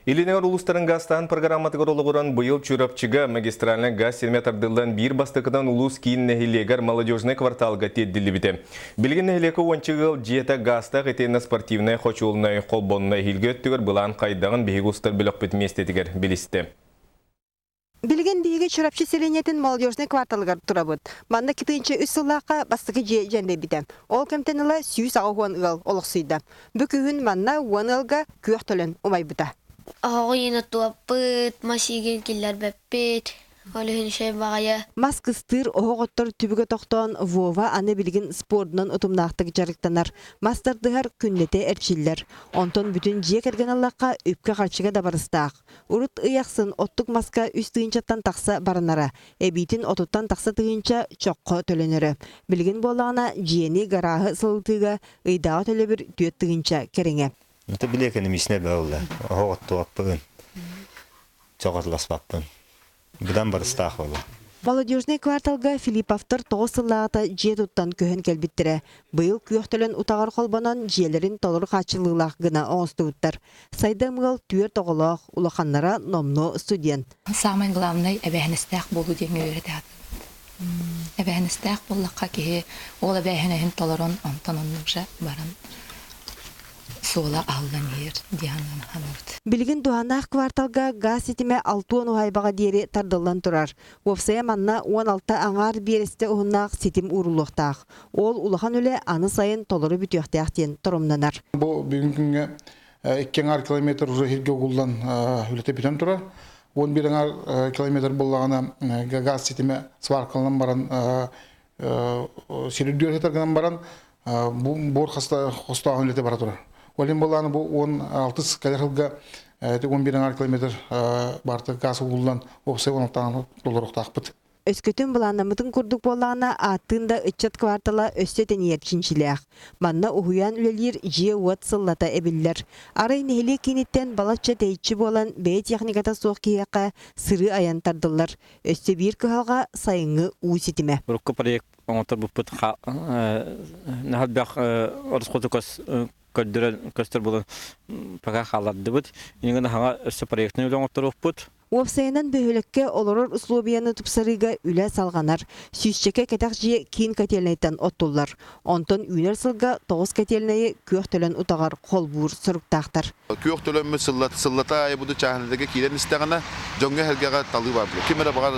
Илин эҥэр улуустарын гаастааһын программатыгар олоҕуран быйыл Чурапчыга магистральнай гаас ситимэ тардыллан биир бастакынан улуус киин нэһилиэгэр Молодежнай кварталга тиэрдиллибитэ. Билигин нэһилиэккэ уонча ыал дьиэтэ гаастаах итиэннэ спортивнай хочуолунай холбонно. Эһиилги өттүгэр былаан хайдаҕын биһиги устар бөлөхпүт миэстэтигэр билистэ. Билигин биһиги Чурапчы сэлиэнньэтин Молодежнай кварталыгар турабыт. Манна 2003 сыллаахха бастакы дьиэ дьэндэйбитэ. Ол кэмтэн ыла 180 ыал олохсуйда. Бу күһүн манна 10 ыалга күөх төлөн умайбыта. Оһоҕу иин оттуоппут, мас иигин киллэрбэппит. Ол иһин үчүгэй баҕайы. Мас кыстыыр оһох оттор түбүгэ тохтоон Вова аны билигин спордунан утумнаахтык дьарыктанар. Мас тардыһар, күннэтэ эрчиллэр. Онтон бүтүн дьиэ кэргэн ыллахха үпкэ-харчыга да барыстаах. Урут ый ахсын оттук маска үс тыһыынчаттан тахса баранара, эбиитин отуттан тахса тыһыынча чоххо төлөнөрө. Билигин буоллаҕына дьиэни, гарааһы сылытыыга ыйдааҕы төлөбүр 4 тыһыынча кэриҥэ. Это били экономичнай буолла. Оһох оттуоппун, чоҕотласпаппын. Быдан барыстаах буолла. Молодежный кварталга Филипповтар 9 сыллааҕыта дьиэ туттан көһөн кэлбиттэрэ. Быйыл күөх төлөн утаҕар холбонон дьиэлэрин толору хааччыллыылаах гына оҥостубуттар. Сайдам ыал түөрт оҕолоох, улаханнара номнуо студент. Самый главный эбээһинэстээх буолуу диэҥҥэ үөрэтэҕит. Эбээһинэстээх буоллахха киһи ол эбээһинэһин толорон онтон оннук же баран суола аһыллан иһэр диэн саныыбыт. Билигин Дуһанаах кварталга гаас ситимэ 60 уһаайбаҕа диэри тардыллан турар. Уопсайа манна 16 аҥаар биэрэстэ уһуннаах ситим ууруллуохтаах. Ол улахан үлэ аны сайын толору бүтүөхтээх диэн торумнанар. Бу бүгүн күҥҥэ 2 километр уже иһиргэ угуллан үлэтэ бүтэн турар. 11 аҥаар километр буоллаҕына газ ситимэ сваркаланан баран сирирдүөр сытар гынан баран буор хостооһун үлэтэ бара турар. Ол иһин буоллаҕына бу 16 кэлэр сылга 11 аҥаар километр барыта газ угуллан уопсай 16 толоруохтаахпыт. Өскөтүн былааннаммытын курдук буоллаҕына, ааттыын да ыччат квартала өссө тэнийэр чинчилээх. Манна уһуйаан үлэлиир дьиэ-уот сыллата эбиллэр. Арай нэһилиэк кииниттэн балачча тэйиччи буолан, бэйэ техниката суох киһиэхэ сырыы-айан тардыллар. Өссө биир кыһалҕа сайыҥҥы уу ситимэ. Урукку проект оҥотторбуппут элбэх оросхоту көрдөрөн көстөр буолан пока хааллардыбыт. Иннигин хаҥа өссө проектный үлэ оҥотторуохпут. Уопсайынан бөһүөлэккэ олорор услуобуйаны тупсарыыга үлэ салҕанар. Сүүсчэкэ кэтэх дьиэ киин котельнайтан оттуллар. Онтон үүнэр сылга 9 котельнайы күөх төлөн утаҕар холбуур соруктаахтар. Күөх төлөммүт сыллата аайы буду чааһынайдарга киирэн истэҕинэ, дьоҥҥо-сэргэҕэ талыы баар буолар. Ким эрэ баҕар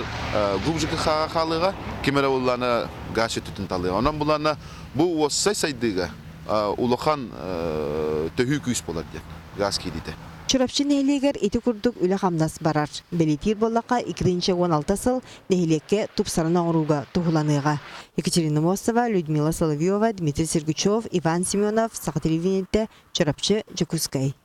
глубже хаалыаҕа, ким эрэ буллаана газ өттүтүн талыаҕа. Онон булаана бу уоссай сайдыыга улахан төһүү күүс буолар диэн газ киириитэ. Чурапчы нэһилиэгэр ити курдук үлэ-хамнас барар. Бэлиэтиир буоллахха, 2016 сыл нэһилиэккэ тупсаран оҥорууга туһуланыаҕа. Екатерина Мосова, Людмила Соловьева, Дмитрий Сергучев, Иван Семенов, Саха телевидениетэ, Чурапчы, Дьокуускай.